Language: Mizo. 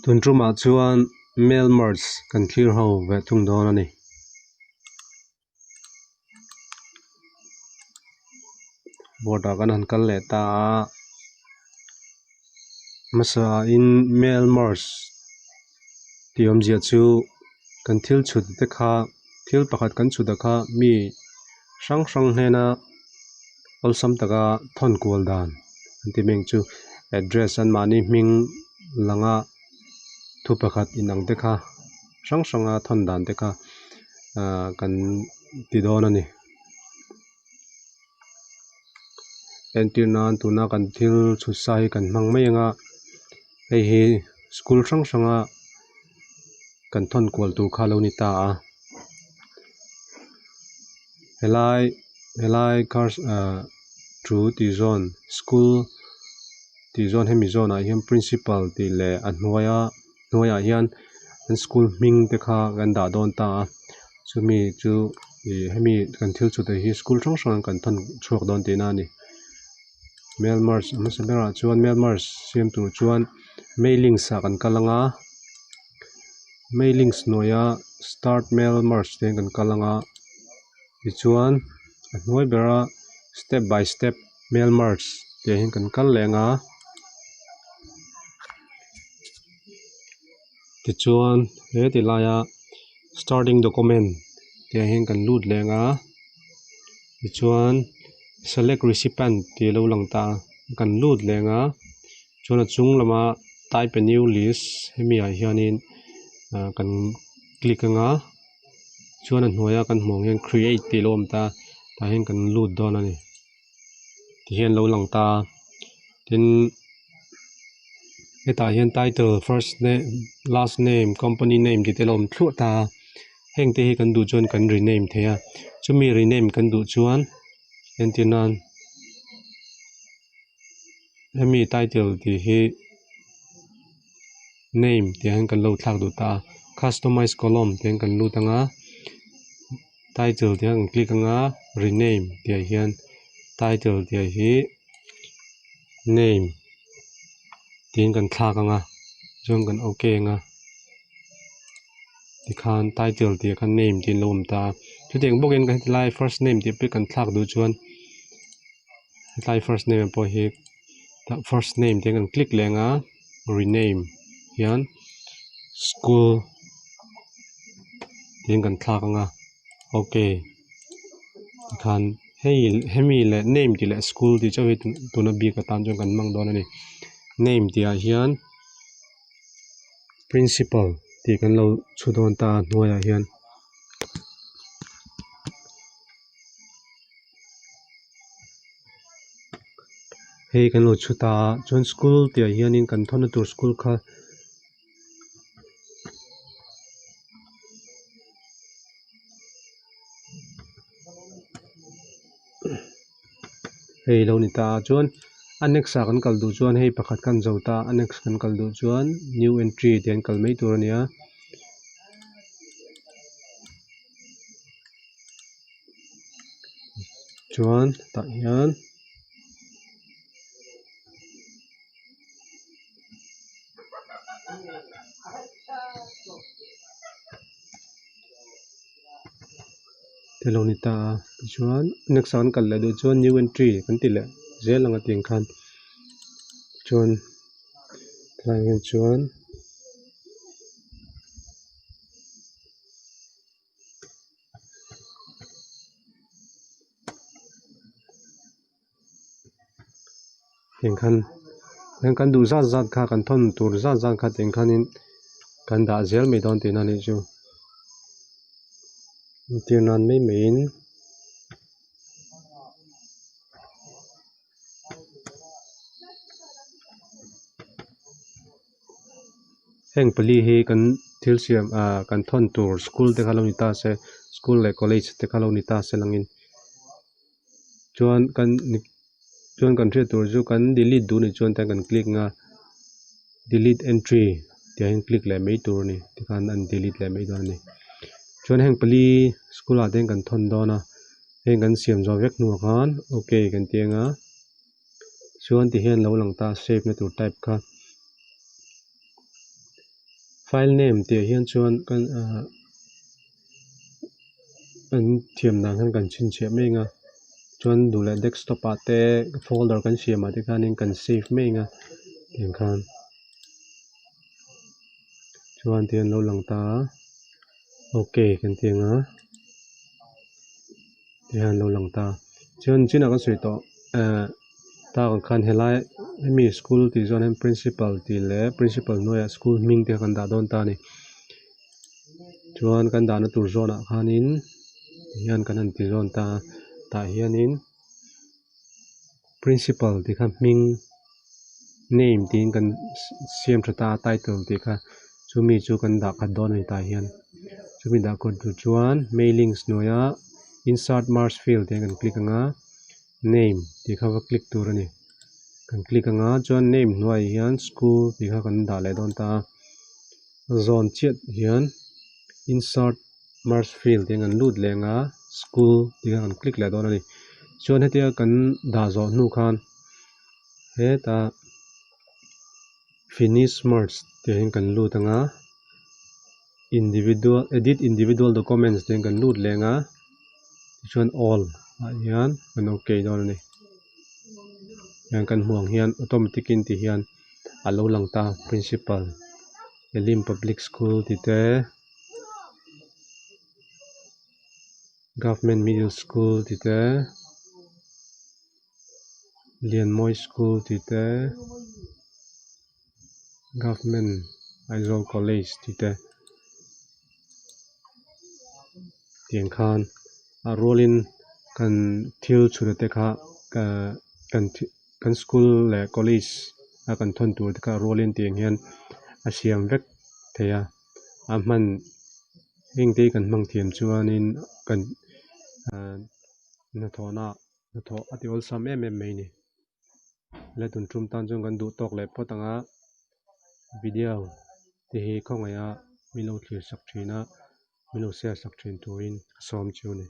Tun tumah chuan mail merge kan thlir ho ve thung dawn a ni. Board ah kan han kal leh ta a, hmasa in mail merge tih awmzia chu kan thil chhut te kha thil pakhat kan chhut a kha mi hrang hrang hnena awlsam taka thawn kual dan an ti mai ang chu address an mahni hming langa thu pakhat inang te kha hrang hranga thawn dan te kha ahh kan ti dawn a ni. Entir nan tuna kan thil chhut sa hi kan hmang mai ang a hei hi school hrang hranga kan thawn kual tur kha a lo ni ta a helai helai car ahh thu tih zawn school tih zawn hemi zawnah hian principal tih leh a hnuaia hnuaiah hian an school hming te kha kan dah dawn ta a chumi chu ih hemi kan thil chhut ah hi school hrang hrang kan thawn chhuak dawn tihna a ni mail merge a hmasa berah chuan mail merge siam tur chuan mailings ah kan kal ang a mailings hnuaia start mail merge te kan kal ang a tichuan a hnuai bera step by step mail merge tih ah hian kan kal leh ang a. Tichuan he ti laia starting document tih ah hian kan lut leh ang a tichuan select recipient tih a lo lang ta a kan lut leh ang a chuan a chung lama type a new list hemi ah hianin ah kan click ang a chuan a hnuaia kan hmuh ang hian create tih a lo awm ta a tah hian kan lut dawn a ni tihian a lo lang ta a tin. Hetah hian title first name last name company name tih te a lo awm thluah ta a heng te hi kan duh chuan kan rename thei a chumi rename kan duh chuan entir nan hemi title tih hi name tih ah hian kan lo thlak duh ta a customize column tih hian kan lut ang a title tih ah kan click ang a rename tih ah hian title tih ah hi. Name tiin kan thlak ang a chuan kan ok ang a tikhan title tih ah khan name tih an lo awm ta a chutiang bawkin kan hetilai first name tih pawh hi kan thlak duh chuan hetlai first name ah pawh hi first name tih kan click leh ang a rename hian school tiin kan thlak ang a ok tikhan. Hei hemi leh name tih leh school tih chauh hi tuna bik atan chuan kan hmang dawn a ni name tih ah hian principal tih kan lo chhu dawn ta a hnuaiah hian. Hei kan lo chhu ta a chuan school tih ah hianin kan thawna tur school kha. Hei lo ni ta a chuan a next ah kan kal duh chuan hei pakhat kan zo ta a next kan kal duh chuan new entry tih an kal mai tur a ni a. Chuan tah hian. Te lo ni ta a tichuan next ah kan kal leh duh chuan new entry kan ti leh zel ang a tiang khan chuan helaiah hian chuan. Tiang khan hian kan duh zat zat kha kan thawn tur zat zat kha tiang khanin kan dah zel mai dawn tihna a nih chu entir nan mai maiin. Heng pali hi kan thil siam ah kan thawn tur school te kha lo ni ta se school leh college te kha lo ni ta se langin. Chuan kan chuan kan hriat tur chu kan delete duh anih chuan tiang kan click ang a delete entry tih ah hian click leh mai tur a ni tikhan an delete leh mai dawn a ni chuan heng pali school ah te hian kan thawn dawn a heng kan siam zawh vek hnuah khan ok kan ti ang a chuan ti hian lo lang ta a save na tur type kha. File name tih ah hian chuan kan ahh kan thiam dan khan kan chhinchhiah mai ang a chuan duh leh desktop ah te folder kan siam ah te khanin kan save mai ang a tiang khan chuan ti hian lo lang ta a ok kan ti ang a ti hian lo lang ta chuan chinah kan sawi tawh ehh tak ang khan helai hemi school tih zawng hian principal tih leh principal hnuaiah school hming te kan dah dawn ta a ni chuan kan dahna tur zawnah khanin tihian kan han ti zawn ta a tah hianin principal tih kha hming name tiin kan siam tha ta a title tih kha chumi chu kan dah khat dawn a ni tah hian chumi dah khat tur chuan mailings hnuaia insert merge field tih kan click ang a name tih kha va click tur a ni kan click ang a chuan name hnuaiah hian school tih kha kan dah leh dawn ta a zawn chiah hian insert merge field tih kan lut leh ang a school tih kha kan click leh dawn a ni chuan hetia kan dah zawh hnu khan hetah finish merge tih hian kan lut ang a individual edit individual documents tih hian kan lut leh ang a tichuan all ah hian kan okay dawn a ni hian kan hmuh ang hian automatic in ti hian a lo lang ta principal Elim public school tih te government middle school tih te Lianmawi school tih te government Aizawl college tih te tiang khan a rualin kan thil chhut te kha kan kan school leh college a kan thawn tur te kha a rualin tiang hian a siam vek thei a a hman heng te hi kan hmang thiam chuanin kan ahh hnathawhna hnathawh a ti awlsam em em mai a ni. La tun tum tan chuan kan duh tawk leh phawt ang a video te hi khawngaih a min lo thlir sak thin a min lo share sak thin turin ka sawm chu a ni.